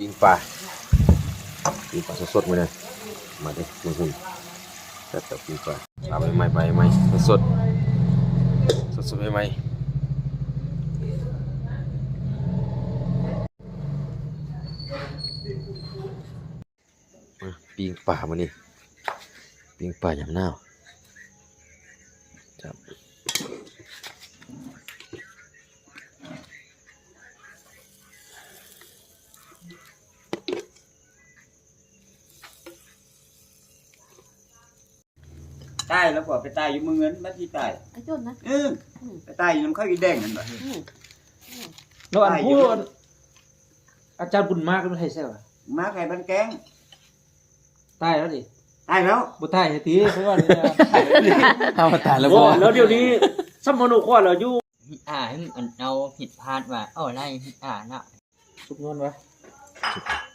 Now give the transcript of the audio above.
ປີ້ງປາ ປີ້ງປາສົດໆ ມື້ນີ້ ມາເດີ້ ຫຸ່ນໆ ຈັດເອົາປີ້ງປາ ປາໃໝ່ໆ ປາໃໝ່ໆ ສົດໆ ສົດໆ ໃໝ່ໆ. ມາປີ້ງປາມື້ນີ້ ປີ້ງປາຍາມໜາວ ຈັບ ຕາຍແລ້ວກໍໄປຕາຍຢູ່ເມືອງເງິນ ມັນຊິຕາຍ ໄອ້ຈົນນະ ເອີ ອືມ ໄປຕາຍຢູ່ນຳເຂົາອີແດງນັ້ນບາດ ອືມ ແລ້ວອັນ ຕາຍຢູ່ ຜູ້ ອາຈານບຸນມາກມັນໄທໃສ່ຫວາ ມາໄທບ້ານແກ້ງ ຕາຍແລ້ວຕິ ຕາຍແລ້ວ ບໍ່ຕາຍຕິ ເພາະວ່າ ເອົາຕາຍແລ້ວບໍ່ ແລ້ວດຽວນີ້ສຳມະໂນຄອນລາວຢູ່ ຮີດອາ ອັນເອົາຜິດພາດວ່າ ເອົາໄລ່ຮີດອານະ ສຸກນວນວະ ສຸກ